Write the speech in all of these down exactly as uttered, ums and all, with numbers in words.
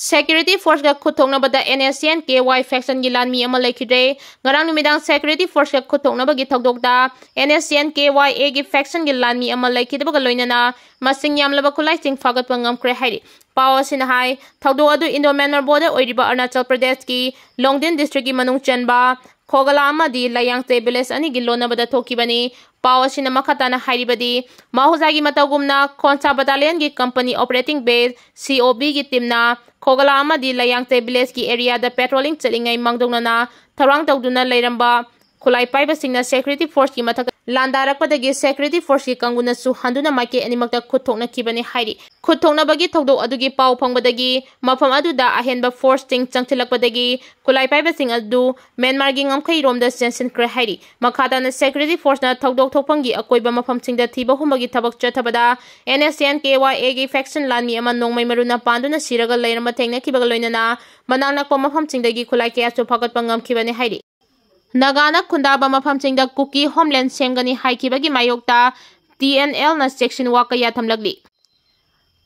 Security forceꯀ ꯈꯨꯠ ꯊꯣꯛꯅꯕꯗ N S C N K Y factionꯒꯤ ꯂꯥꯟꯃꯤ ꯑꯃ ꯂꯩꯈꯤꯗ꯭ꯔꯦ꯫ ꯉꯔꯥꯡ ꯅꯨꯃꯤꯗꯥꯡ security forceꯀ ꯈꯨꯠ ꯊꯣꯛꯅꯕꯒꯤ ꯊꯧꯗꯣꯛꯇ N S C N K Y Aꯒꯤ factionꯒꯤ ꯂꯥꯟꯃꯤ ꯑꯃ ꯂꯩꯈꯤꯗꯕꯒ ꯂꯣꯏꯅꯅ ꯃꯁꯤꯡ ꯌꯥꯝꯂꯕ ꯈꯨꯠꯂꯥꯏꯁꯤꯡ ꯐꯥꯒꯠꯄ ꯉꯝꯈ꯭ꯔꯦ ꯍꯥꯏꯔꯤ꯫ ꯄꯥꯎ ꯑꯁꯤꯅ ꯍꯥꯏ, ꯊꯧꯗꯣꯛ ꯑꯗꯨ Indo-Myanmar border ꯑꯣꯏꯔꯤꯕ ꯑꯔꯨꯅꯥꯆꯜ ꯄ꯭ꯔꯗꯦꯁꯀꯤ ꯂꯣꯡꯗꯤꯟ districtꯀꯤ ꯃꯅꯨꯡ ꯆꯟꯕ ꯈꯣꯒꯂꯥ ꯑꯃꯗꯤ ꯂꯥꯌꯥꯡꯆꯩ village ꯑꯅꯤꯒꯤ ꯂꯣꯟꯅꯕꯗ ꯊꯣꯛꯈꯤꯕꯅꯤ꯫ ꯄꯥꯎ ꯑꯁꯤꯅ ꯃꯈꯥ ꯇꯥꯅ ꯍꯥꯏꯔꯤꯕꯗꯤ, ꯃꯍꯧꯁꯥꯒꯤ ꯃꯇꯧꯒꯨꯝꯅ ꯈꯣꯟꯁꯥ battalionꯒꯤ company operating base, C O Bꯒꯤ teamꯅ ꯈꯣꯒꯂꯥ ꯑꯃꯗꯤ ꯂꯥꯌꯥꯡꯆꯩ villageꯀꯤ areaꯗ patrolling ꯆꯠꯂꯤꯉꯩ ꯃꯥꯡꯗꯧꯅꯅ ꯊꯧꯔꯥꯡ ꯇꯧꯗꯨꯅ ꯂꯩꯔꯝꯕ ꯈꯨꯠꯂꯥꯏ ꯄꯥꯏꯕꯁꯤꯡꯅ security forceꯀꯤ ꯃꯊꯛꯇ ꯂꯥꯟꯗꯥꯔꯛꯄꯗꯒꯤ security forceꯀꯤ ꯀꯥꯡꯕꯨꯅ ꯁꯨꯍꯟꯗꯨꯅ ꯃꯥꯏꯀꯩ ꯑꯅꯤꯃꯛꯇ ꯈꯨꯠ ꯊꯣꯛꯅꯈꯤꯕꯅꯤ ꯍꯥꯏꯔꯤ꯫ ꯈꯨꯠ ꯊꯣꯛꯅꯕꯒꯤ ꯊꯧꯗꯣꯛ ꯑꯗꯨꯒꯤ ꯄꯥꯎ ꯐꯪꯕꯗꯒꯤ ꯃꯐꯝ ꯑꯗꯨꯗ ꯑꯍꯦꯟꯕ forceꯁꯤꯡ ꯆꯪꯁꯤꯜꯂꯛꯄꯗꯒꯤ ꯈꯨꯠꯂꯥꯏ ꯄꯥꯏꯕꯁꯤꯡ ꯑꯗꯨ ꯃ꯭ꯌꯥꯟꯃꯥꯔꯒꯤ ꯉꯝꯈꯩꯔꯣꯝꯗ ꯆꯦꯟꯁꯤꯟꯈ꯭ꯔꯦ ꯍꯥꯏꯔꯤ꯫ ꯃꯈꯥ ꯇꯥꯅ security forceꯅ ꯊꯧꯗꯣꯛ ꯊꯣꯛꯐꯝꯒꯤ ꯑꯀꯣꯏꯕ ꯃꯐꯝꯁꯤꯡꯗ ꯊꯤꯕ ꯍꯨꯝꯕꯒꯤ ꯊꯕꯛ ꯆꯠꯊꯕꯗ N S C N K Y Aꯒꯤ faction ꯂꯥꯟꯃꯤ ꯑꯃ ꯅꯣꯡꯃꯩ ꯃꯔꯨꯅ ꯄꯥꯟꯗꯨꯅ ꯁꯤꯔꯒ ꯂꯩꯔꯝꯕ ꯊꯦꯡꯅꯈꯤꯕꯒ ꯂꯣꯏꯅꯅ ꯃꯅꯥꯛ ꯅꯛꯄ ꯃꯐꯝꯁꯤꯡꯗꯒꯤ ꯈꯨꯠꯂꯥꯏ ꯀꯌꯥꯁꯨ ꯐꯥꯒꯠꯄ ꯉꯝꯈꯤꯕꯅꯤ ꯍꯥꯏꯔꯤ꯫ ꯅꯥꯒꯥꯅ ꯈꯨꯟꯗꯥꯕ ꯃꯐꯝꯁꯤꯡꯗ ꯀꯨꯀꯤ homeland ꯁꯦꯝꯒꯅꯤ ꯍꯥꯏꯈꯤꯕꯒꯤ ꯃꯥꯌꯣꯛꯇ T N Lꯅ ꯆꯦꯛꯁꯤꯟ ꯋꯥ ꯀꯌꯥ ꯊꯝꯂꯛꯂꯤ꯫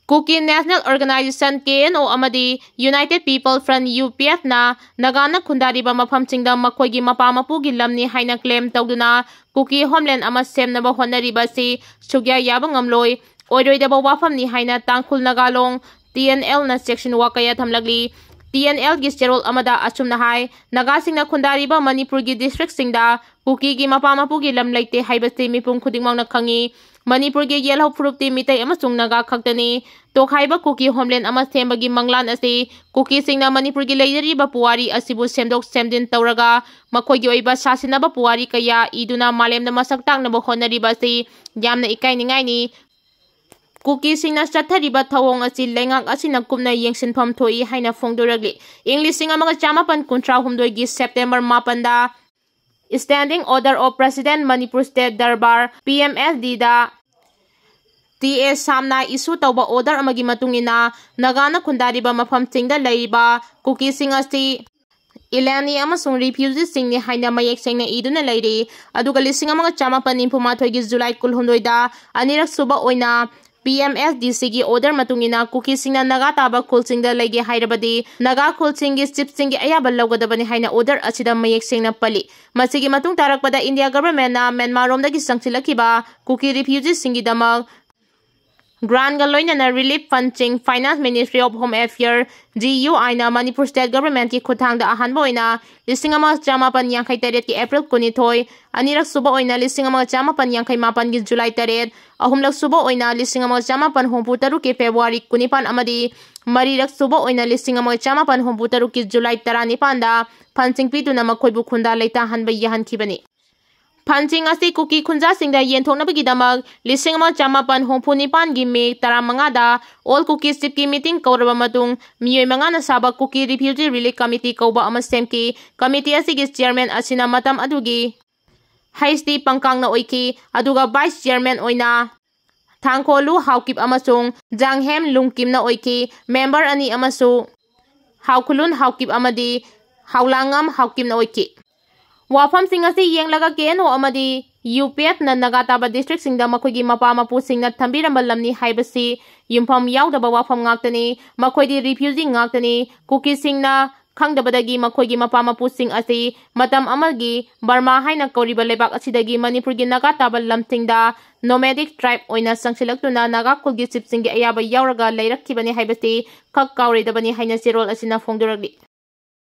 Kuki National Organisation, K N O, ꯑꯃꯗꯤ United People Front, U P Fꯅ ꯅꯥꯒꯥꯅ ꯈꯨꯟꯗꯥꯔꯤꯕ ꯃꯐꯝꯁꯤꯡꯗ ꯃꯈꯣꯏꯒꯤ ꯃꯄꯥ ꯃꯄꯨꯒꯤ ꯂꯝꯅꯤ ꯍꯥꯏꯅ claim ꯇꯧꯗꯨꯅ ꯀꯨꯀꯤ homeland ꯑꯃ ꯁꯦꯝꯅꯕ ꯍꯣꯠꯅꯔꯤꯕ ꯑꯁꯤ ꯁꯨꯛꯌꯥ ꯌꯥꯕ ꯉꯝꯂꯣꯏ, ꯑꯣꯏꯔꯣꯏꯗꯕ ꯋꯥꯐꯝꯅꯤ ꯍꯥꯏꯅ ꯇꯥꯡꯈꯨꯜ ꯅꯥꯒꯥ ꯂꯣꯡ, T N Lꯅ ꯆꯦꯛꯁꯤꯟ ꯋꯥ ꯀꯌꯥ ꯊꯝꯂꯛꯂꯤ꯫ T N Lꯒꯤ ꯆꯦꯔꯣꯜ ꯑꯃꯗ ꯑꯁꯨꯝꯅ ꯍꯥꯏ, ꯅꯥꯒꯥꯁꯤꯡꯅ ꯈꯨꯟꯗꯥꯔꯤꯕ ꯃꯅꯤꯄꯨꯔꯒꯤ districtꯁꯤꯡꯗ ꯀꯨꯀꯤꯒꯤ ꯃꯄꯥ ꯃꯄꯨꯒꯤ ꯂꯝ ꯂꯩꯇꯦ ꯍꯥꯏꯕꯁꯤ ꯃꯤꯄꯨꯝ ꯈꯨꯗꯤꯡꯃꯛꯅ ꯈꯪꯏ꯫ ꯃꯅꯤꯄꯨꯔꯒꯤ ꯌꯦꯜꯍꯧ ꯐꯨꯔꯨꯞꯇꯤ ꯃꯤꯇꯩ ꯑꯃꯁꯨꯡ ꯅꯥꯒꯥ ꯈꯛꯇꯅꯤ꯫ ꯇꯣꯈꯥꯏꯕ ꯀꯨꯀꯤ homeland ꯑꯃ ꯁꯦꯝꯕꯒꯤ ꯃꯪꯂꯥꯟ ꯑꯁꯤ ꯀꯨꯀꯤꯁꯤꯡꯅ ꯃꯅꯤꯄꯨꯔꯒꯤ ꯂꯩꯖꯔꯤꯕ ꯄꯨꯋꯥꯔꯤ ꯑꯁꯤꯕꯨ ꯁꯦꯝꯗꯣꯛ ꯁꯦꯝꯖꯤꯟ ꯇꯧꯔꯒ ꯃꯈꯣꯏꯒꯤ ꯑꯣꯏꯕ ꯁꯥꯁꯤꯟꯅꯕ ꯄꯨꯋꯥꯔꯤ ꯀꯌꯥ ꯏꯗꯨꯅ ꯃꯥꯂꯦꯝꯗ ꯃꯁꯛ ꯇꯥꯛꯅꯕ ꯍꯣꯠꯅꯔꯤꯕ ꯑꯁꯤ ꯌꯥꯝꯅ ꯏꯀꯥꯏꯅꯤꯡꯉꯥꯏꯅꯤ꯫ ꯀꯨꯀꯤꯁꯤꯡꯅ ꯆꯠꯊꯔꯤꯕ ꯊꯧꯑꯣꯡ ꯑꯁꯤ ꯂꯩꯉꯥꯛ ꯑꯁꯤꯅ ꯀꯨꯞꯅ ꯌꯦꯡꯁꯤꯟꯐꯝ ꯊꯣꯛꯏ ꯍꯥꯏꯅ ꯐꯣꯡꯗꯣꯔꯛꯂꯤ꯫ ꯏꯪ ꯂꯤꯁꯤꯡ ꯑꯃꯒ ꯆꯥꯃꯥꯄꯟ ꯀꯨꯟꯊ꯭ꯔꯥ ꯍꯨꯝꯗꯣꯏꯒꯤ September ꯃꯥꯄꯟꯗ Standing Order of President, Manipur State Darbar, P M S Dꯗ T A Samna issue ꯇꯧꯕ order ꯑꯃꯒꯤ ꯃꯇꯨꯡ ꯏꯟꯅ ꯅꯥꯒꯥꯅ ꯈꯨꯟꯗꯥꯔꯤꯕ ꯃꯐꯝꯁꯤꯡꯗ ꯂꯩꯔꯤꯕ ꯀꯨꯀꯤꯁꯤꯡ ꯑꯁꯤ ꯏꯂꯥꯅꯤ ꯑꯃꯁꯨꯡ refugeeꯁꯤꯡꯅꯤ ꯍꯥꯏꯅ ꯃꯌꯦꯛ ꯁꯦꯡꯅ ꯏꯗꯨꯅ ꯂꯩꯔꯤ꯫ ꯑꯗꯨꯒ ꯂꯤꯁꯤꯡ ꯑꯃꯒ ꯆꯥꯃꯥꯄꯟ ꯅꯤꯐꯨ ꯃꯥꯊꯣꯏꯒꯤ July ꯀꯨꯟꯍꯨꯝꯗꯣꯏꯗ ꯑꯅꯤꯔꯛ ꯁꯨꯕ ꯑꯣꯏꯅ P M S D Cꯒꯤ order ꯃꯇꯨꯡ ꯏꯟꯅ ꯀꯨꯀꯤꯁꯤꯡꯅ ꯅꯥꯒꯥ ꯇꯥꯕ ꯈꯨꯜꯁꯤꯡꯗ ꯂꯩꯒꯦ ꯍꯥꯏꯔꯕꯗꯤ ꯅꯥꯒꯥ ꯈꯨꯜꯁꯤꯡꯒꯤ chiefꯁꯤꯡꯒꯤ ꯑꯌꯥꯕ ꯂꯧꯒꯗꯕꯅꯤ ꯍꯥꯏꯅ order ꯑꯁꯤꯗ ꯃꯌꯦꯛ ꯁꯦꯡꯅ ꯄꯜꯂꯤ꯫ ꯃꯁꯤꯒꯤ ꯃꯇꯨꯡ ꯇꯥꯔꯛꯄꯗ India governmentꯅ ꯃ꯭ꯌꯥꯟꯃꯥꯔꯔꯣꯝꯗꯒꯤ ꯆꯪꯁꯤꯜꯂꯛꯈꯤꯕ ꯀꯨꯀꯤ refugeeꯁꯤꯡꯒꯤꯗꯃꯛ grantꯒ ꯂꯣꯏꯅꯅ relief fundꯁꯤꯡ Finance Ministry of Home Affairs, G U Iꯅ Manipur State Governmentꯀꯤ ꯈꯨꯠꯊꯥꯡꯗ ꯑꯍꯥꯟꯕ ꯑꯣꯏꯅ ꯂꯤꯁꯤꯡ ꯑꯃ ꯆꯥꯃꯥꯄꯟ ꯌꯥꯡꯈꯩ ꯇꯔꯦꯠꯀꯤ April ꯀꯨꯟꯅꯤꯊꯣꯏ, ꯑꯅꯤꯔꯛ ꯁꯨꯕ ꯑꯣꯏꯅ ꯂꯤꯁꯤꯡ ꯑꯃ ꯆꯥꯃꯥꯄꯟ ꯌꯥꯡꯈꯩ ꯃꯥꯄꯟꯒꯤ July ꯇꯔꯦꯠ, ꯑꯍꯨꯝꯂꯛ ꯁꯨꯕ ꯑꯣꯏꯅ ꯂꯤꯁꯤꯡ ꯑꯃ ꯆꯥꯃꯥꯄꯟ ꯍꯨꯝꯐꯨ ꯇꯔꯨꯛꯀꯤ February ꯀꯨꯟꯅꯤꯄꯥꯟ ꯑꯃꯗꯤ ꯃꯔꯤꯔꯛ ꯁꯨꯕ ꯑꯣꯏꯅ ꯂꯤꯁꯤꯡ ꯑꯃ ꯆꯥꯃꯥꯄꯟ ꯍꯨꯝꯐꯨ ꯇꯔꯨꯛꯀꯤ July ꯇꯔꯥꯅꯤꯄꯥꯟꯗ fundꯁꯤꯡ ꯄꯤꯗꯨꯅ ꯃꯈꯣꯏꯕꯨ ꯈꯨꯟꯗꯥ ꯂꯩꯇꯥꯍꯟꯕ ꯌꯥꯍꯟꯈꯤꯕꯅꯤ꯫ Fundꯁꯤꯡ ꯑꯁꯤ ꯀꯨꯀꯤ ꯈꯨꯟꯖꯥꯁꯤꯡꯗ ꯌꯦꯟꯊꯣꯛꯅꯕꯒꯤꯗꯃꯛ ꯂꯤꯁꯤꯡ ꯑꯃ ꯆꯥꯃꯥꯄꯟ ꯍꯨꯝꯐꯨ ꯅꯤꯄꯥꯟꯒꯤ May ꯇꯔꯥꯃꯉꯥꯗ All Kuki Chiefꯀꯤ meeting ꯀꯧꯔꯕ ꯃꯇꯨꯡ ꯃꯤꯑꯣꯏ ꯃꯉꯥꯅ ꯁꯥꯕ ꯀꯨꯀꯤ Refugee Relief Committee ꯀꯧꯕ ꯑꯃ ꯁꯦꯝꯈꯤ꯫ Committee ꯑꯁꯤꯒꯤ chairman ꯑꯁꯤꯅ ꯃꯇꯝ ꯑꯗꯨꯒꯤ H D ꯄꯪꯀꯥꯡꯅ ꯑꯣꯏꯈꯤ, ꯑꯗꯨꯒ vice chairman ꯑꯣꯏꯅ ꯊꯥꯡꯈꯣꯂꯨ ꯍꯥꯎꯀꯤꯞ ꯑꯃꯁꯨꯡ ꯖꯥꯡꯍꯦꯝ ꯂꯨꯡꯀꯤꯝꯅ ꯑꯣꯏꯈꯤ꯫ Member ꯑꯅꯤ ꯑꯃꯁꯨ ꯍꯥꯎꯈꯨꯂꯨꯟ ꯍꯥꯎꯀꯤꯞ ꯑꯃꯗꯤ ꯍꯥꯎꯂꯥꯡꯉꯝ ꯍꯥꯎꯀꯤꯞꯅ ꯑꯣꯏꯈꯤ꯫ ꯋꯥꯐꯝꯁꯤꯡ ꯑꯁꯤ ꯌꯦꯡꯂꯒ K N O ꯑꯃꯗꯤ U P Fꯅ ꯅꯥꯒꯥ ꯇꯥꯕ districtꯁꯤꯡꯗ ꯃꯈꯣꯏꯒꯤ ꯃꯄꯥ ꯃꯄꯨꯁꯤꯡꯅ ꯊꯝꯕꯤꯔꯝꯕ ꯂꯝꯅꯤ ꯍꯥꯏꯕꯁꯤ ꯌꯨꯝꯐꯝ ꯌꯥꯎꯗꯕ ꯋꯥꯐꯝ ꯉꯥꯛꯇꯅꯤ꯫ ꯃꯈꯣꯏꯗꯤ refugee ꯉꯥꯛꯇꯅꯤ꯫ ꯀꯨꯀꯤꯁꯤꯡꯅ ꯈꯪꯗꯕꯗꯒꯤ ꯃꯈꯣꯏꯒꯤ ꯃꯄꯥ ꯃꯄꯨꯁꯤꯡ ꯑꯁꯤ ꯃꯇꯝ ꯑꯃꯒꯤ ꯕꯔꯃꯥ ꯍꯥꯏꯅ ꯀꯧꯔꯤꯕ ꯂꯩꯕꯥꯛ ꯑꯁꯤꯗꯒꯤ ꯃꯅꯤꯄꯨꯔꯒꯤ ꯅꯥꯒꯥ ꯇꯥꯕ ꯂꯝꯁꯤꯡꯗ nomadic tribe ꯑꯣꯏꯅ ꯆꯪꯁꯤꯜꯂꯛꯇꯨꯅ ꯅꯥꯒꯥ ꯈꯨꯜꯒꯤ chiefꯁꯤꯡꯒꯤ ꯑꯌꯥꯕ ꯌꯥꯎꯔꯒ ꯂꯩꯔꯛꯈꯤꯕꯅꯤ ꯍꯥꯏꯕꯁꯤ ꯈꯛ ꯀꯥꯎꯔꯣꯏꯗꯕꯅꯤ ꯍꯥꯏꯅ ꯆꯦꯔꯣꯜ ꯑꯁꯤꯅ ꯐꯣꯡꯗꯣꯔꯛꯂꯤ꯫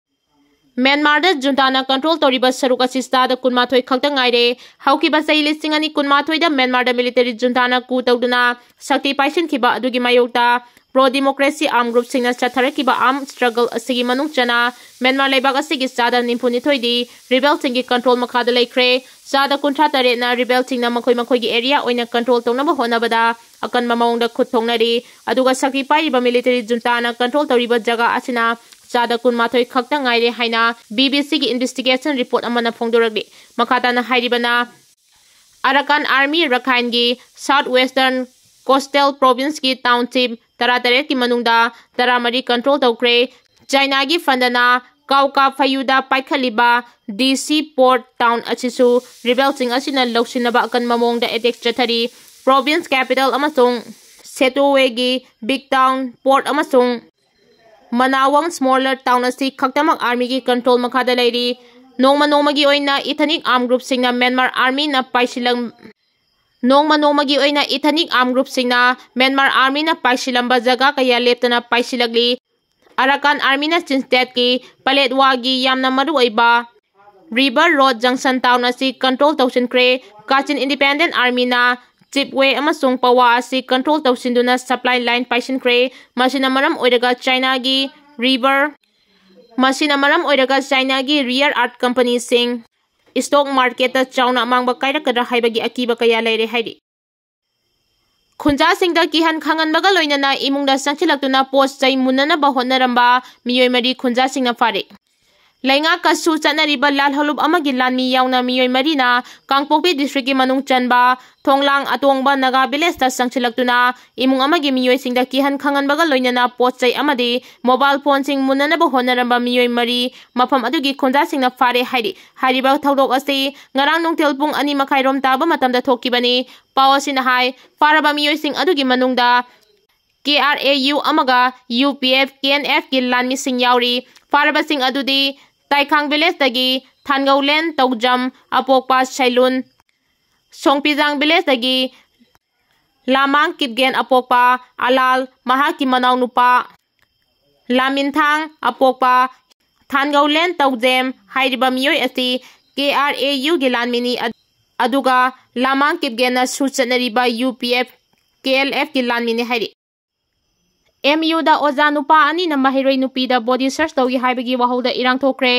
ꯃ꯭ꯌꯥꯟꯃꯥꯔꯗ ꯖꯨꯟꯇꯥꯅ control ꯇꯧꯔꯤꯕ ꯁꯔꯨꯛ ꯑꯁꯤ ꯆꯥꯗ ꯀꯨꯟꯃꯥꯊꯣꯏ ꯈꯛꯇ ꯉꯥꯏꯔꯦ꯫ ꯍꯧꯈꯤꯕ ꯆꯍꯤ ꯂꯤꯁꯤꯡ ꯑꯅꯤ ꯀꯨꯟꯃꯥꯊꯣꯏꯗ ꯃ꯭ꯌꯥꯟꯃꯥꯔꯗ military ꯖꯨꯟꯇꯥꯅ coup ꯇꯧꯗꯨꯅ ꯁꯛꯇꯤ ꯄꯥꯏꯁꯤꯟꯈꯤꯕ ꯑꯗꯨꯒꯤ ꯃꯥꯌꯣꯛꯇ pro democracy armed groupꯁꯤꯡꯅ ꯆꯠꯊꯔꯛꯈꯤꯕ armed struggle ꯑꯁꯤꯒꯤ ꯃꯅꯨꯡ ꯆꯟꯅ ꯃ꯭ꯌꯥꯟꯃꯥꯔ ꯂꯩꯕꯥꯛ ꯑꯁꯤꯒꯤ ꯆꯥꯗ ꯅꯤꯐꯨꯅꯤꯊꯣꯏꯗꯤ rebelꯁꯤꯡꯒꯤ control ꯃꯈꯥꯗ ꯂꯩꯈ꯭ꯔꯦ꯫ ꯆꯥꯗ ꯀꯨꯟꯊ꯭ꯔꯥ ꯇꯔꯦꯠꯅ rebelꯁꯤꯡꯅ ꯃꯈꯣꯏ ꯃꯈꯣꯏꯒꯤ area ꯑꯣꯏꯅ control ꯇꯧꯅꯕ ꯍꯣꯠꯅꯕꯗ ꯑꯀꯟꯕ ꯃꯑꯣꯡꯗ ꯈꯨꯠ ꯊꯣꯛꯅꯔꯤ꯫ ꯑꯗꯨꯒ ꯁꯛꯇꯤ ꯄꯥꯏꯔꯤꯕ military ꯖꯨꯟꯇꯥꯅ control ꯇꯧꯔꯤꯕ ꯖꯒꯥ ꯑꯁꯤꯅ ꯆꯥꯗ ꯀꯨꯟꯃꯥꯊꯣꯏ ꯈꯛꯇ ꯉꯥꯏꯔꯦ ꯍꯥꯏꯅ B B Cꯒꯤ investigation report ꯑꯃꯅ ꯐꯣꯡꯗꯣꯔꯛꯂꯤ꯫ ꯃꯈꯥ ꯇꯥꯅ ꯍꯥꯏꯔꯤꯕꯅ, Arakan Army ꯔꯈꯥꯏꯟꯒꯤ South Western Coastal Provinceꯀꯤ township ꯇꯔꯥꯇꯔꯦꯠꯀꯤ ꯃꯅꯨꯡꯗ ꯇꯔꯥꯃꯔꯤ control ꯇꯧꯈ꯭ꯔꯦ꯫ ꯆꯥꯏꯅꯥꯒꯤ fundꯅ ꯀꯥꯎꯀꯥ ꯐꯌꯨꯗ ꯄꯥꯏꯈꯠꯂꯤꯕ D C Port town ꯑꯁꯤꯁꯨ rebelꯁꯤꯡ ꯑꯁꯤꯅ ꯂꯧꯁꯤꯟꯅꯕ ꯑꯀꯟꯕ ꯃꯑꯣꯡꯗ attack ꯆꯠꯊꯔꯤ꯫ Province capital ꯑꯃꯁꯨꯡ ꯁꯦꯇꯨꯋꯦꯒꯤ ꯕꯤꯛ ꯇꯥꯎꯟ, ꯄꯣꯔꯠ ꯑꯃꯁꯨꯡ ꯃꯅꯥꯋꯪ ꯁ꯭ꯃꯣꯂꯔ ꯇꯥꯎꯟ ꯑꯁꯤ ꯈꯛꯇꯃꯛ ꯑꯥꯔꯃꯤꯒꯤ ꯀꯟꯇ꯭ꯔꯣꯜ ꯃꯈꯥꯗ ꯂꯩꯔꯤ꯫ ꯅꯣꯡꯃ ꯅꯣꯡꯃꯒꯤ ꯑꯣꯏꯅ ꯏꯊꯅꯤꯛ ꯑꯥꯔꯝ ꯒ꯭ꯔꯨꯞꯁꯤꯡꯅ ꯃ꯭ꯌꯥꯟꯃꯥꯔ ꯑꯥꯔꯃꯤꯅ ꯄꯥꯏꯁꯤꯜꯂꯝ-, ꯅꯣꯡꯃ ꯅꯣꯡꯃꯒꯤ ꯑꯣꯏꯅ ꯏꯊꯅꯤꯛ ꯑꯥꯔꯝ ꯒ꯭ꯔꯨꯞꯁꯤꯡꯅ ꯃ꯭ꯌꯥꯟꯃꯥꯔ ꯑꯥꯔꯃꯤꯅ ꯄꯥꯏꯁꯤꯜꯂꯝꯕ ꯖꯒꯥ ꯀꯌꯥ ꯂꯦꯞꯇꯅ ꯄꯥꯏꯁꯤꯜꯂꯛꯂꯤ꯫ ꯑꯔꯥꯀꯥꯟ ꯑꯥꯔꯃꯤꯅ ꯆꯤꯟꯁꯇꯦꯠꯀꯤ ꯄꯂꯦꯠꯋꯥꯒꯤ ꯌꯥꯝꯅ ꯃꯔꯨꯑꯣꯏꯕ ꯔꯤꯚꯔ ꯔꯣꯗ ꯖꯪꯁꯟ ꯇꯥꯎꯟ ꯑꯁꯤ ꯀꯟꯇ꯭ꯔꯣꯜ ꯇꯧꯁꯤꯟꯈ꯭ꯔꯦ꯫ ꯀꯥꯆꯤꯟ ꯏꯟꯗꯤꯄꯦꯟꯗꯦꯟ ꯑꯥꯔꯃꯤꯅ ꯆꯤꯞꯋꯦ ꯑꯃꯁꯨꯡ ꯄꯋꯥ ꯑꯁꯤ ꯀꯟꯇ꯭ꯔꯣꯜ ꯇꯧꯁꯤꯟꯗꯨꯅ ꯁꯄ꯭ꯂꯥꯏ ꯂꯥꯏꯟ ꯄꯥꯏꯁꯤꯟꯈ꯭ꯔꯦ꯫ ꯃꯁꯤꯅ ꯃꯔꯝ ꯑꯣꯏꯔꯒ ꯆꯥꯏꯅꯥꯒꯤ ꯔꯤꯚꯔ, ꯃꯁꯤꯅ ꯃꯔꯝ ꯑꯣꯏꯔꯒ ꯆꯥꯏꯅꯥꯒꯤ ꯔꯤꯌꯔ ꯑꯥꯔꯠ ꯀꯝꯄꯅꯤꯁꯤꯡ ꯁ꯭ꯇꯣꯛ ꯃꯥꯔꯀꯦꯠꯇ ꯆꯥꯎꯅ ꯑꯃꯥꯡꯕ ꯀꯥꯏꯔꯛꯀꯗ꯭ꯔꯥ ꯍꯥꯏꯕꯒꯤ ꯑꯀꯤꯕ ꯀꯌꯥ ꯂꯩꯔꯦ ꯍꯥꯏꯔꯤ꯫ ꯈꯨꯟꯖꯥꯁꯤꯡꯗ ꯀꯤꯍꯟ ꯈꯪꯍꯟꯕꯒ ꯂꯣꯏꯅꯅ ꯏꯃꯨꯡꯗ ꯆꯪꯁꯤꯜꯂꯛꯇꯨꯅ ꯄꯣꯠ ꯆꯩ ꯃꯨꯟꯅꯅꯕ ꯍꯣꯠꯅꯔꯝꯕ ꯃꯤꯑꯣꯏ ꯃꯔꯤ ꯈꯨꯟꯖꯥꯁꯤꯡꯅ ꯐꯥꯔꯦ꯫ ꯂꯩꯉꯥꯛꯀꯁꯨ ꯆꯠꯅꯔꯤꯕ ꯂꯥꯜꯍꯧꯂꯨꯞ ꯑꯃꯒꯤ ꯂꯥꯟꯃꯤ ꯌꯥꯎꯅ ꯃꯤꯑꯣꯏ ꯃꯔꯤꯅ ꯀꯥꯡꯄꯣꯛꯄꯤ ꯗꯤꯁꯇ꯭ꯔꯤꯛꯀꯤ ꯃꯅꯨꯡ ꯆꯟꯕ ꯊꯣꯡꯂꯥꯡ ꯑꯇꯣꯡꯕ ꯅꯥꯒꯥ ꯚꯤꯂꯦꯖꯇ ꯆꯪꯁꯤꯜꯂꯛꯇꯨꯅ ꯏꯃꯨꯡ ꯑꯃꯒꯤ ꯃꯤꯑꯣꯏꯁꯤꯡꯗ ꯀꯤꯍꯟ ꯈꯪꯍꯟꯕꯒ ꯂꯣꯏꯅꯅ ꯄꯣꯠ ꯆꯩ ꯑꯃꯗꯤ ꯃꯣꯕꯥꯏꯜ ꯐꯣꯟꯁꯤꯡ ꯃꯨꯟꯅꯅꯕ ꯍꯣꯠꯅꯔꯝꯕ ꯃꯤꯑꯣꯏ ꯃꯔꯤ ꯃꯐꯝ ꯑꯗꯨꯒꯤ ꯈꯨꯟꯖꯥꯁꯤꯡꯅ ꯐꯥꯔꯦ ꯍꯥꯏꯔꯤ꯫ ꯍꯥꯏꯔꯤꯕ ꯊꯧꯗꯣꯛ ꯑꯁꯤ ꯉꯔꯥꯡ ꯅꯨꯡꯊꯤꯜ ꯄꯨꯡ ꯑꯅꯤ ꯃꯈꯥꯏ ꯔꯣꯝ ꯇꯥꯕ ꯃꯇꯝꯗ ꯊꯣꯛꯈꯤꯕꯅꯤ꯫ ꯄꯥꯎ ꯑꯁꯤꯅ ꯍꯥꯏ, ꯐꯥꯔꯕ ꯃꯤꯑꯣꯏꯁꯤꯡ ꯑꯗꯨꯒꯤ ꯃꯅꯨꯡꯗ ꯀꯦ ꯑꯥꯔ ꯑꯦ ꯌꯨ ꯑꯃꯒ U P F, K N ꯑꯦꯐꯀꯤ ꯂꯥꯟꯃꯤꯁꯤꯡ ꯌꯥꯎꯔꯤ꯫ ꯐꯥꯔꯕꯁꯤꯡ ꯑꯗꯨꯗꯤ ꯇꯥꯏꯈꯥꯡ ꯚꯤꯂꯦꯖꯇꯒꯤ ꯊꯥꯟꯒꯧꯂꯦꯟ ꯇꯧꯖꯝ ꯑꯄꯣꯛꯄ ꯁꯩꯂꯨꯟ, ꯁꯣꯡꯄꯤꯖꯥꯡ ꯚꯤꯂꯦꯖꯇꯒꯤ ꯂꯥꯃꯥꯡ ꯀꯤꯞꯒꯦꯟ ꯑꯄꯣꯛꯄ ꯑꯂꯥꯜ, ꯃꯍꯥꯛꯀꯤ ꯃꯅꯥꯎꯅꯨꯄꯥ ꯂꯥꯃꯤꯟꯊꯥꯡ ꯑꯄꯣꯛꯄ ꯊꯥꯟꯒꯧꯂꯦꯟ ꯇꯧꯖꯦꯝ ꯍꯥꯏꯔꯤꯕ ꯃꯤꯑꯣꯏ ꯑꯁꯤ ꯀꯦ ꯑꯥꯔ ꯑꯦ ꯌꯨꯒꯤ ꯂꯥꯟꯃꯤꯅꯤ, ꯑꯗꯨꯒ ꯂꯥꯃꯥꯡ ꯀꯤꯞꯒꯦꯟꯅ ꯁꯨ ꯆꯠꯅꯔꯤꯕ ꯌꯨ ꯄꯤ ꯑꯦꯐ, ꯀꯦ ꯑꯦꯜ ꯑꯦꯐꯀꯤ ꯂꯥꯟꯃꯤꯅꯤ ꯍꯥꯏꯔꯤ꯫ ꯑꯦꯝ ꯌꯨꯗ ꯑꯣꯖꯥ ꯅꯨꯄꯥ ꯑꯅꯤꯅ ꯃꯍꯩꯔꯣꯏ ꯅꯨꯄꯤꯗ ꯕꯣꯗꯤ ꯁꯔꯆ ꯇꯧꯏ ꯍꯥꯏꯕꯒꯤ ꯋꯥꯍꯧꯗ ꯏꯔꯥꯡ ꯊꯣꯛꯈ꯭ꯔꯦ꯫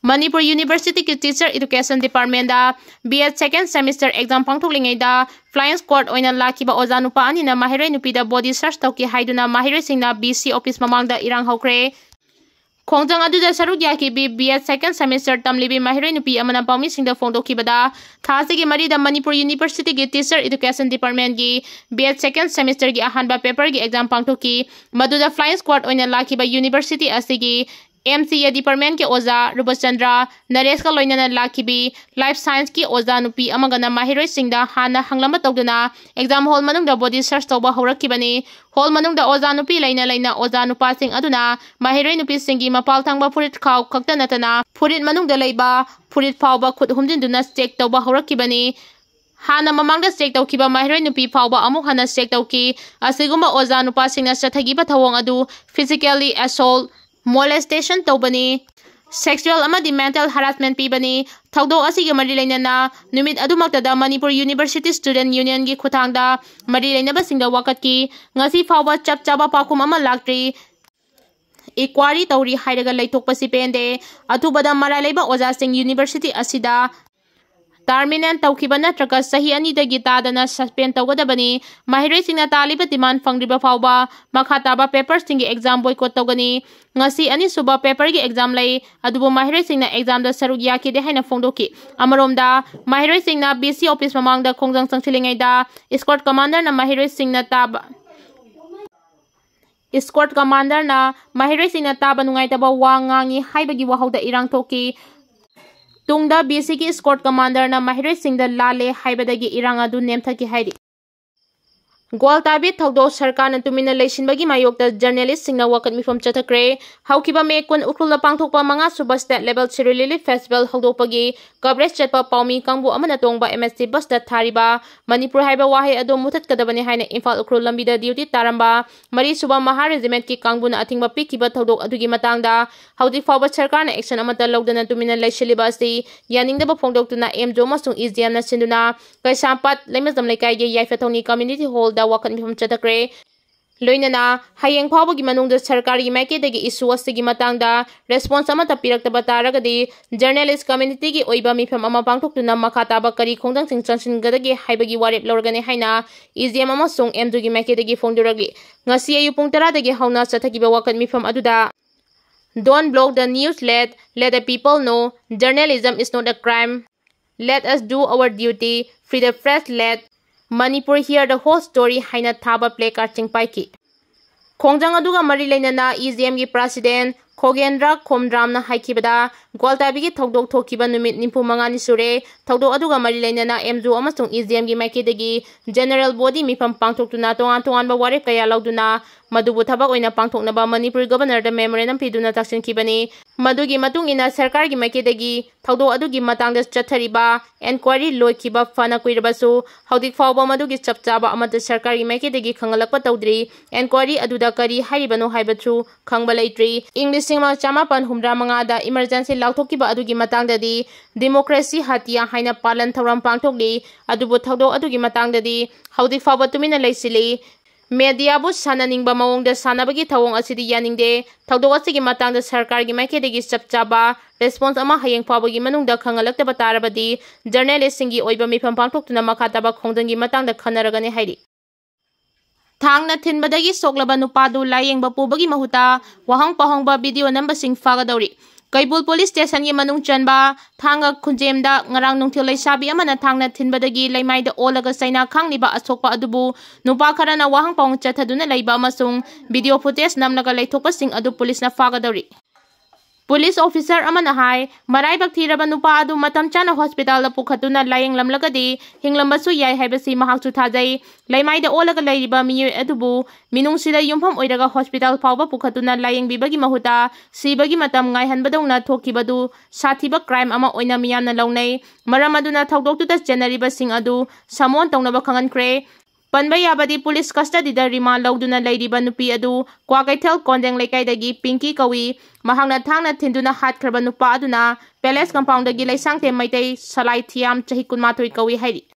ꯃꯅꯤꯄꯨꯔ ꯌꯨꯅꯤꯚꯔꯁꯤꯇꯤꯒꯤ ꯇꯤꯆꯔ ꯏꯗꯨꯀꯦꯁꯟ ꯗꯤꯄꯥꯔꯠꯃꯦꯟꯗ ꯕꯤ ꯑꯦꯗ ꯁꯦꯀꯦꯟ ꯁꯦꯃꯤꯁꯇꯔ ꯑꯦꯛꯖꯥꯝ ꯄꯥꯡꯊꯣꯛꯂꯤꯉꯩꯗ ꯐ꯭ꯂꯥꯏꯌꯤꯡ ꯁ꯭ꯀ꯭ꯋꯥꯗ ꯑꯣꯏꯅ ꯂꯥꯛꯈꯤꯕ ꯑꯣꯖꯥ ꯅꯨꯄꯥ ꯑꯅꯤꯅ ꯃꯍꯩꯔꯣꯏ ꯅꯨꯄꯤꯗ ꯕꯣꯗꯤ ꯁꯔꯆ ꯇꯧꯈꯤ ꯍꯥꯏꯗꯨꯅ ꯃꯍꯩꯔꯣꯏꯁꯤꯡꯅ ꯕꯤ ꯁꯤ ꯑꯣꯐꯤꯁ ꯃꯃꯥꯡꯗ ꯏꯔꯥꯡ ꯍꯧꯈ꯭ꯔꯦ꯫ ꯈꯣꯡꯖꯪ ꯑꯗꯨꯗ ꯁꯔꯨꯛ ꯌꯥꯈꯤꯕꯤ ꯕꯤ ꯑꯦꯗ ꯁꯦꯀꯦꯟ ꯁꯦꯃꯤꯁꯇꯔ ꯇꯝꯂꯤꯕꯤ ꯃꯍꯩꯔꯣꯏ ꯅꯨꯄꯤ ꯑꯃꯅ ꯄꯥꯎꯃꯤꯁꯤꯡꯗ ꯐꯣꯡꯗꯣꯛꯈꯤꯕꯗ, ꯊꯥ ꯑꯁꯤꯒꯤ ꯃꯔꯤꯗ ꯃꯅꯤꯄꯨꯔ ꯌꯨꯅꯤꯚꯔꯁꯤꯇꯤꯒꯤ ꯇꯤꯆꯔ ꯏꯗꯨꯀꯦꯁꯟ ꯗꯤꯄꯥꯔꯠꯃꯦꯟꯒꯤ ꯕꯤ ꯑꯦꯗ ꯁꯦꯀꯦꯟ ꯁꯦꯃꯤꯁꯇꯔꯒꯤ ꯑꯍꯥꯟꯕ ꯄꯦꯄꯔꯒꯤ ꯑꯦꯛꯖꯥꯝ ꯄꯥꯡꯊꯣꯛꯈꯤ꯫ ꯃꯗꯨꯗ ꯐ꯭ꯂꯥꯏꯌꯤꯡ ꯁ꯭ꯀ꯭ꯋꯥꯗ ꯑꯣꯏꯅ ꯂꯥꯛꯈꯤꯕ ꯌꯨꯅꯤꯚꯔꯁꯤꯇꯤ ꯑꯁꯤꯒꯤ ꯑꯦꯝ ꯁꯤ ꯑꯦ ꯗꯤꯄꯥꯔꯠꯃꯦꯟꯠꯀꯤ ꯑꯣꯖꯥ ꯔꯨꯕꯆꯟꯗ꯭ꯔ ꯅꯔꯦꯁꯀ ꯂꯣꯏꯅꯅ ꯂꯥꯛꯈꯤꯕꯤ ꯂꯥꯏꯐ ꯁꯥꯏꯟꯁꯀꯤ ꯑꯣꯖꯥ ꯅꯨꯄꯤ ꯑꯃꯒꯅ ꯃꯍꯩꯔꯣꯏꯁꯤꯡꯗ ꯍꯥꯟꯅ ꯍꯪꯂꯝꯕ ꯇꯧꯗꯨꯅ ꯑꯦꯛꯖꯥꯝ ꯍꯣꯜ ꯃꯅꯨꯡꯗ ꯕꯣꯗꯤ ꯁꯔꯆ ꯇꯧꯕ ꯍꯧꯔꯛꯈꯤꯕꯅꯤ꯫ ꯍꯣꯜ ꯃꯅꯨꯡꯗ ꯑꯣꯖꯥ ꯅꯨꯄꯤ ꯂꯩꯅ ꯂꯩꯅ ꯑꯣꯖꯥ ꯅꯨꯄꯥꯁꯤꯡ ꯑꯗꯨꯅ ꯃꯍꯩꯔꯣꯏ ꯅꯨꯄꯤꯁꯤꯡꯒꯤ ꯃꯄꯥꯜ ꯊꯪꯕ ꯐꯨꯔꯤꯠ ꯈꯥꯎ ꯈꯛꯇ ꯅꯠꯇꯅ ꯐꯨꯔꯤꯠ ꯃꯅꯨꯡꯗ ꯂꯩꯕ ꯐꯨꯔꯤꯠ ꯐꯥꯎꯕ ꯈꯨꯠ ꯍꯨꯝꯖꯤꯟꯗꯨꯅ ꯆꯦꯛ ꯇꯧꯕ ꯍꯧꯔꯛꯈꯤꯕꯅꯤ꯫ ꯍꯥꯟꯅ ꯃꯃꯥꯡꯗ ꯆꯦꯛ ꯇꯧꯈꯤꯕ ꯃꯍꯩꯔꯣꯏ ꯅꯨꯄꯤ ꯐꯥꯎꯕ ꯑꯃꯨꯛ ꯍꯟꯅ ꯆꯦꯛ ꯇꯧꯈꯤ꯫ ꯑꯁꯤꯒꯨꯝꯕ ꯑꯣꯖꯥ ꯅꯨꯄꯥꯁꯤꯡꯅ ꯆꯠꯊꯈꯤꯕ ꯊꯧꯑꯣꯡ ꯑꯗꯨ physically assault, molestation ꯇꯧꯕꯅꯤ, sexual ꯑꯃꯗꯤ mental harassment ꯄꯤꯕꯅꯤ꯫ ꯊꯧꯗꯣꯛ ꯑꯁꯤꯒ ꯃꯔꯤ ꯂꯩꯅꯅ ꯅꯨꯃꯤꯠ ꯑꯗꯨꯃꯛꯇꯗ ꯃꯅꯤꯄꯨꯔ ꯌꯨꯅꯤꯚꯔꯁꯤꯇꯤ ꯁ꯭ꯇꯨꯗꯦꯟꯠ ꯌꯨꯅꯤꯌꯟꯒꯤ ꯈꯨꯠꯊꯥꯡꯗ ꯃꯔꯤ ꯂꯩꯅꯕꯁꯤꯡꯗ ꯋꯥꯀꯠꯈꯤ꯫ ꯉꯁꯤ ꯐꯥꯎꯕ ꯆꯞ ꯆꯥꯕ ꯄꯥꯎꯈꯨꯝ ꯑꯃ ꯂꯥꯛꯇ꯭ꯔꯤ꯫ ꯏꯟꯀ꯭ꯋꯥꯏꯔꯤ ꯇꯧꯔꯤ ꯍꯥꯏꯔꯒ ꯂꯩꯊꯣꯛꯄꯁꯤ ꯄꯦꯟꯗꯦ꯫ ꯑꯊꯨꯕꯗ ꯃꯔꯥꯜ ꯂꯩꯕ ꯑꯣꯖꯥꯁꯤꯡ ꯌꯨꯅꯤꯚꯔꯁꯤꯇꯤ ꯑꯁꯤꯗ ꯇꯔꯃꯤꯅꯦꯠ ꯇꯧꯈꯤꯕ ꯅꯠꯇ꯭ꯔꯒ ꯆꯍꯤ ꯑꯅꯤꯗꯒꯤ ꯇꯥꯗꯅ ꯁꯁꯄꯦꯟ ꯇꯧꯒꯗꯕꯅꯤ꯫ ꯃꯍꯩꯔꯣꯏꯁꯤꯡꯅ ꯇꯥꯜꯂꯤꯕ ꯗꯤꯃꯥꯟ ꯐꯪꯗ꯭ꯔꯤꯕ ꯐꯥꯎꯕ ꯃꯈꯥ ꯇꯥꯕ ꯄꯦꯄꯔꯁꯤꯡꯒꯤ ꯑꯦꯛꯖꯥꯝ ꯕꯣꯏꯀꯣꯠ ꯇꯧꯒꯅꯤ꯫ ꯉꯁꯤ ꯑꯅꯤꯁꯨꯕ ꯄꯦꯄꯔꯒꯤ ꯑꯦꯛꯖꯥꯝ ꯂꯩ, ꯑꯗꯨꯕꯨ ꯃꯍꯩꯔꯣꯏꯁꯤꯡꯅ ꯑꯦꯛꯖꯥꯝꯗ ꯁꯔꯨꯛ ꯌꯥꯈꯤꯗꯦ ꯍꯥꯏꯅ ꯐꯣꯡꯗꯣꯛꯈꯤ꯫ ꯑꯃꯔꯣꯝꯗ, ꯃꯍꯩꯔꯣꯏꯁꯤꯡꯅ ꯚꯤ ꯁꯤ ꯑꯣꯐꯤꯁ ꯃꯃꯥꯡꯗ ꯈꯣꯡꯖꯪ ꯆꯪꯁꯤꯜꯂꯤꯉꯩꯗ ꯏꯁꯀꯣꯔꯠ ꯀꯃꯥꯟꯗꯔꯅ ꯃꯍꯩꯔꯣꯏꯁꯤꯡꯅ ꯇꯥꯕ ꯏꯁꯀꯣꯔꯠ ꯀꯃꯥꯟꯗꯔꯅ ꯃꯍꯩꯔꯣꯏꯁꯤꯡꯅ ꯇꯥꯕ ꯅꯨꯡꯉꯥꯏꯇꯕ ꯋꯥ ꯉꯥꯡꯉꯤ ꯍꯥꯏꯕꯒꯤ ꯋꯥꯍꯧꯗ ꯏꯔꯥꯡ ꯊꯣꯛꯈꯤ꯫ ꯇꯨꯡꯗ ꯚꯤ ꯁꯤꯒꯤ ꯏꯁꯀꯣꯔꯠ ꯀꯃꯥꯟꯗꯔꯅ ꯃꯍꯩꯔꯣꯏꯁꯤꯡꯗ ꯂꯥꯜꯂꯦ ꯍꯥꯏꯕꯗꯒꯤ ꯏꯔꯥꯡ ꯑꯗꯨ ꯅꯦꯝꯊꯈꯤ ꯍꯥꯏꯔꯤ꯫ ꯒ꯭ꯋꯥꯜꯇꯥꯕꯤ ꯊꯧꯗꯣꯛ ꯁꯔꯀꯥꯔꯅ ꯇꯨꯃꯤꯟꯅ ꯂꯩꯁꯤꯟꯕꯒꯤ ꯃꯥꯌꯣꯛꯇ ꯖꯔꯅꯦꯂꯤꯁꯁꯤꯡꯅ ꯋꯥꯀꯠ ꯃꯤꯐꯝ ꯆꯠꯊꯈ꯭ꯔꯦ꯫ ꯍꯧꯈꯤꯕ ꯃꯦ ꯀꯨꯟ ꯎꯈ꯭ꯔꯨꯜꯗ ꯄꯥꯡꯊꯣꯛꯄ ꯃꯉꯥꯁꯨꯕ ꯁ꯭ꯇꯦꯠ ꯂꯦꯚꯦꯜ ꯁꯤꯔꯣꯏ ꯂꯤꯂꯤ ꯐꯦꯁꯇꯤꯚꯦꯜ ꯍꯧꯗꯣꯛꯄꯒꯤ ꯀꯚꯔꯦꯖ ꯆꯠꯄ ꯄꯥꯎꯃꯤ ꯀꯥꯡꯕꯨ ꯑꯃꯅ ꯇꯣꯡꯕ ꯑꯦꯝ ꯑꯦꯁ ꯇꯤ ꯕꯁꯇ ꯊꯥꯔꯤꯕ "ꯃꯅꯤꯄꯨꯔ" ꯍꯥꯏꯕ ꯋꯥꯍꯩ ꯑꯗꯨ ꯃꯨꯊꯠꯀꯗꯕꯅꯤ ꯍꯥꯏꯅ ꯏꯝꯐꯥꯜ ꯎꯈ꯭ꯔꯨꯜ ꯂꯝꯕꯤꯗ ꯗ꯭ꯌꯨꯇꯤ ꯇꯥꯔꯝꯕ ꯃꯔꯤꯁꯨꯕ ꯃꯍꯥ ꯔꯦꯖꯤꯃꯦꯟꯠꯀꯤ ꯀꯥꯡꯕꯨꯅ ꯑꯊꯤꯡꯕ ꯄꯤꯈꯤꯕ ꯊꯧꯗꯣꯛ ꯑꯗꯨꯒꯤ ꯃꯇꯥꯡꯗ ꯍꯧꯖꯤꯛ ꯐꯥꯎꯕ ꯁꯔꯀꯥꯔꯅ ꯑꯦꯛꯁꯟ ꯑꯃꯠꯇ ꯂꯧꯗꯅ ꯇꯨꯃꯤꯟꯅ ꯂꯩꯁꯤꯜꯂꯤꯕ ꯑꯁꯤ ꯌꯥꯅꯤꯡꯗꯕ ꯐꯣꯡꯗꯣꯛꯇꯨꯅ ꯑꯦꯝ ꯖꯤ ꯑꯣ ꯑꯃꯁꯨꯡ ꯏ ꯖꯤ ꯑꯦꯝꯅ ꯁꯤꯟꯗꯨꯅ ꯀꯩꯁꯥꯝꯄꯥꯠ ꯂꯩꯃꯖꯝ ꯂꯩꯀꯥꯏꯒꯤ ꯌꯥꯏꯐ ꯊꯧꯅꯤ ꯀꯝꯃ꯭ꯌꯨꯅꯤꯇꯤ ꯍꯣꯜꯗ ꯋꯥꯀꯠ ꯃꯤꯐꯝ ꯆꯠꯊꯈ꯭ꯔꯦ꯫ ꯂꯣꯏꯅꯅ ꯍꯌꯦꯡ ꯐꯥꯎꯕꯒꯤ ꯃꯅꯨꯡꯗ ꯁꯔꯀꯥꯔꯒꯤ ꯃꯥꯏꯀꯩꯗꯒꯤ ꯏꯁꯨ ꯑꯁꯤꯒꯤ ꯃꯇꯥꯡꯗ ꯔꯦꯁꯄꯣꯟꯁ ꯑꯃꯠꯇ ꯄꯤꯔꯛꯇꯕ ꯇꯥꯔꯒꯗꯤ ꯖꯔꯅꯦꯂꯤꯁ ꯀꯝꯃ꯭ꯌꯨꯅꯤꯇꯤꯒꯤ ꯑꯣꯏꯕ ꯃꯤꯐꯝ ꯑꯃ ꯄꯥꯡꯊꯣꯛꯇꯨꯅ ꯃꯈꯥ ꯇꯥꯕ ꯀꯔꯤ ꯈꯣꯡꯊꯥꯡꯁꯤꯡ ꯆꯪꯁꯤꯟꯒꯗꯒꯦ ꯍꯥꯏꯕꯒꯤ ꯋꯥꯔꯦꯞ ꯂꯧꯔꯒꯅꯤ ꯍꯥꯏꯅ ꯏ ꯖꯤ ꯑꯦꯝ ꯑꯃꯁꯨꯡ ꯑꯦꯝ ꯖꯨꯒꯤ ꯃꯥꯏꯀꯩꯗꯒꯤ ꯐꯣꯡꯗꯣꯔꯛꯂꯤ꯫ ꯉꯁꯤ ꯑꯌꯨꯛ ꯄꯨꯡ ꯇꯔꯥꯗꯒꯤ ꯍꯧꯅ ꯆꯠꯊꯈꯤꯕ ꯋꯥꯀꯠ ꯃꯤꯐꯝ ꯑꯗꯨꯗ "Don't block the news, let, let the people know, journalism is not a crime, let us do our duty, free the press, let Manipur hear the whole story" ꯍꯥꯏꯅ ꯊꯥꯕ ꯄ꯭ꯂꯦ ꯀꯥꯔꯠꯁꯤꯡ ꯄꯥꯏꯈꯤ꯫ ꯈꯣꯡꯖꯪ ꯑꯗꯨꯒ ꯃꯔꯤ ꯂꯩꯅꯅ ꯏ ꯖꯤ ꯑꯦꯝꯒꯤ president ꯈꯣꯒꯦꯟꯗ꯭ꯔ ꯈꯣꯝꯗ꯭ꯔꯥꯝꯅ ꯍꯥꯏꯈꯤꯕꯗ, ꯒ꯭ꯋꯥꯜꯇꯥꯕꯤꯒꯤ ꯊꯧꯗꯣꯛ ꯊꯣꯛꯈꯤꯕ ꯅꯨꯃꯤꯠ ꯅꯤꯐꯨ ꯃꯉꯥꯅꯤ ꯁꯨꯔꯦ꯫ ꯊꯧꯗꯣꯛ ꯑꯗꯨꯒ ꯃꯔꯤ ꯂꯩꯅꯅ ꯑꯦꯝꯖꯨ ꯑꯃꯁꯨꯡ ꯏꯖꯤꯑꯦꯝꯒꯤ ꯃꯥꯏꯀꯩꯗꯒꯤ General Body ꯃꯤꯐꯝ ꯄꯥꯡꯊꯣꯛꯇꯨꯅ ꯇꯣꯉꯥꯟ ꯇꯣꯉꯥꯟꯕ ꯋꯥꯔꯦꯞ ꯀꯌꯥ ꯂꯧꯗꯨꯅ ꯃꯗꯨꯕꯨ ꯊꯕꯛ ꯑꯣꯏꯅ ꯄꯥꯡꯊꯣꯛꯅꯕ ꯃꯅꯤꯄꯨꯔ Governorꯗ memorandum ꯄꯤꯗꯨꯅ ꯇꯛꯁꯤꯟꯈꯤꯕꯅꯤ꯫ ꯃꯗꯨꯒꯤ ꯃꯇꯨꯡ ꯏꯟꯅ ꯁꯔꯀꯥꯔꯒꯤ ꯃꯥꯏꯀꯩꯗꯒꯤ ꯊꯧꯗꯣꯛ ꯑꯗꯨꯒꯤ ꯃꯇꯥꯡꯗ ꯆꯠꯊꯔꯤꯕ enquiry ꯂꯣꯏꯈꯤꯕ ꯐꯅ ꯀꯨꯏꯔꯕꯁꯨ, ꯍꯧꯖꯤꯛ ꯐꯥꯎꯕ ꯃꯗꯨꯒꯤ ꯆꯞ ꯆꯥꯕ ꯑꯃꯠꯇ ꯁꯔꯀꯥꯔꯒꯤ ꯃꯥꯏꯀꯩꯗꯒꯤ ꯈꯪꯍꯜꯂꯛꯄ ꯇꯧꯗ꯭ꯔꯤ꯫ Enquiry ꯑꯗꯨꯗ ꯀꯔꯤ ꯍꯥꯏꯔꯤꯕꯅꯣ ꯍꯥꯏꯕꯁꯨ ꯈꯪꯕ ꯂꯩꯇ꯭ꯔꯤ꯫ ꯏꯪ ꯂꯤꯁꯤꯡ ꯑꯃ ꯆꯃꯥꯄꯟ ꯍꯨꯝꯗ꯭ꯔꯥ ꯃꯉꯥꯗ emergency ꯂꯥꯎꯊꯣꯛꯈꯤꯕ ꯑꯗꯨꯒꯤ ꯃꯇꯥꯡꯗꯗꯤ democracy ꯍꯇꯤꯌꯥ ꯍꯥꯏꯅ ꯄꯥꯂꯟ ꯊꯧꯔꯝ ꯄꯥꯡꯊꯣꯛꯂꯤ꯫ ꯑꯗꯨꯕꯨ ꯊꯧꯗꯣꯛ ꯑꯗꯨꯒꯤ ꯃꯇꯥꯡꯗꯗꯤ ꯍꯧꯖꯤꯛ ꯐꯥꯎꯕ ꯇꯨꯃꯤꯟꯅ ꯂꯩꯁꯤꯜꯂꯤ꯫ Mediaꯕꯨ ꯁꯥꯟꯅꯅꯤꯡꯕ ꯃꯑꯣꯡꯗ ꯁꯥꯟꯅꯕꯒꯤ ꯊꯧꯑꯣꯡ ꯑꯁꯤꯗꯤ ꯌꯥꯅꯤꯡꯗꯦ꯫ ꯊꯧꯗꯣꯛ ꯑꯁꯤꯒꯤ ꯃꯇꯥꯡꯗ ꯁꯔꯀꯥꯔꯒꯤ ꯃꯥꯏꯀꯩꯗꯒꯤ ꯆꯞ ꯆꯥꯕ response ꯑꯃ ꯍꯌꯦꯡ ꯐꯥꯎꯕꯒꯤ ꯃꯅꯨꯡꯗ ꯈꯪꯍꯜꯂꯛꯇꯕ ꯇꯥꯔꯕꯗꯤ, journalistꯁꯤꯡꯒꯤ ꯑꯣꯏꯕ ꯃꯤꯐꯝ ꯄꯥꯡꯊꯣꯛꯇꯨꯅ ꯃꯈꯥ ꯇꯥꯕ ꯈꯣꯡꯖꯪꯒꯤ ꯃꯇꯥꯡꯗ ꯈꯟꯅꯔꯒꯅꯤ ꯍꯥꯏꯔꯤ꯫ ꯊꯥꯡꯅ ꯊꯤꯟꯕꯗꯒꯤ ꯁꯣꯛꯂꯕ ꯅꯨꯄꯥꯗꯨ ꯂꯥꯌꯦꯡꯕ ꯄꯨꯕꯒꯤ ꯃꯍꯨꯠꯇ ꯋꯥꯍꯪ ꯄꯥꯎꯍꯪꯕ video ꯅꯝꯕꯁꯤꯡ ꯐꯥꯒꯗꯧꯔꯤ꯫ ꯀꯩꯕꯨꯜ police stationꯒꯤ ꯃꯅꯨꯡ ꯆꯟꯕ ꯊꯥꯡꯒ ꯈꯨꯟꯖꯦꯝꯗ ꯉꯔꯥꯡ ꯅꯨꯡꯊꯤꯜ ꯂꯩꯁꯥꯕꯤ ꯑꯃꯅ ꯊꯥꯡꯅ ꯊꯤꯟꯕꯗꯒꯤ ꯂꯩꯃꯥꯏꯗ ꯑꯣꯜꯂꯒ ꯆꯩꯅꯥ ꯈꯥꯡꯂꯤꯕ ꯑꯁꯣꯛꯄ ꯑꯗꯨꯕꯨ ꯅꯨꯄꯥ ꯈꯔꯅ ꯋꯥꯍꯪ ꯄꯥꯎꯍꯪ ꯆꯠꯊꯗꯨꯅ ꯂꯩꯕ ꯑꯃꯁꯨꯡ video footage ꯅꯝꯂꯒ ꯂꯩꯊꯣꯛꯄꯁꯤꯡ ꯑꯗꯨ policeꯅ ꯐꯥꯒꯗꯧꯔꯤ꯫ Police officer ꯑꯃꯅ ꯍꯥꯏ, ꯃꯔꯥꯏꯕꯛ ꯊꯤꯔꯕ ꯅꯨꯄꯥ ꯑꯗꯨ ꯃꯇꯝ ꯆꯥꯅ hospitalꯗ ꯄꯨꯈꯠꯇꯨꯅ ꯂꯥꯌꯦꯡꯂꯝꯂꯒꯗꯤ ꯍꯤꯡꯂꯝꯕꯁꯨ ꯌꯥꯏ ꯍꯥꯏꯕꯁꯤ ꯃꯍꯥꯛꯁꯨ ꯊꯥꯖꯩ꯫ ꯂꯩꯃꯥꯏꯗ ꯑꯣꯜꯂꯒ ꯂꯩꯔꯤꯕ ꯃꯤꯑꯣꯏ ꯑꯗꯨꯕꯨ ꯃꯤꯅꯨꯡꯁꯤꯗ ꯌꯨꯝꯐꯝ ꯑꯣꯏꯔꯒ hospital ꯐꯥꯎꯕ ꯄꯨꯈꯠꯇꯨꯅ ꯂꯥꯌꯦꯡꯕꯤꯕꯒꯤ ꯃꯍꯨꯠꯇ ꯁꯤꯕꯒꯤ ꯃꯇꯝ ꯉꯥꯏꯍꯟꯕꯗꯧꯅ ꯊꯣꯛꯈꯤꯕꯗꯨ ꯁꯥꯊꯤꯕ crime ꯑꯃ ꯑꯣꯏꯅ ꯃꯤꯌꯥꯝꯅ ꯂꯧꯅꯩ꯫ ꯃꯔꯝ ꯑꯗꯨꯅ ꯊꯧꯗꯣꯛꯇꯨꯗ ꯆꯦꯟꯅꯔꯤꯕꯁꯤꯡ ꯑꯗꯨ summon ꯇꯧꯅꯕ ꯈꯪꯍꯟꯈ꯭ꯔꯦ꯫ ꯄꯟꯕ ꯌꯥꯕꯗꯤ, police custodyꯗ remand ꯂꯧꯗꯨꯅ ꯂꯩꯔꯤꯕ ꯅꯨꯄꯤ ꯑꯗꯨ ꯀ꯭ꯋꯥꯀꯩꯊꯦꯜ ꯀꯣꯟꯖꯦꯡ ꯂꯩꯀꯥꯏꯗꯒꯤ ꯄꯤꯡꯀꯤ ꯀꯧꯏ꯫ ꯃꯍꯥꯛꯅ ꯊꯥꯡꯅ ꯊꯤꯟꯗꯨꯅ ꯍꯥꯠꯈ꯭ꯔꯕ ꯅꯨꯄꯥ ꯑꯗꯨꯅ Palace compoundꯗꯒꯤ ꯂꯩꯁꯥꯡꯊꯦꯝ ꯃꯩꯇꯩ ꯁꯂꯥꯏ ꯊꯤꯌꯥꯝ, ꯆꯍꯤ ꯀꯨꯟꯃꯥꯊꯣꯏ ꯀꯧꯏ ꯍꯥꯏꯔꯤ꯫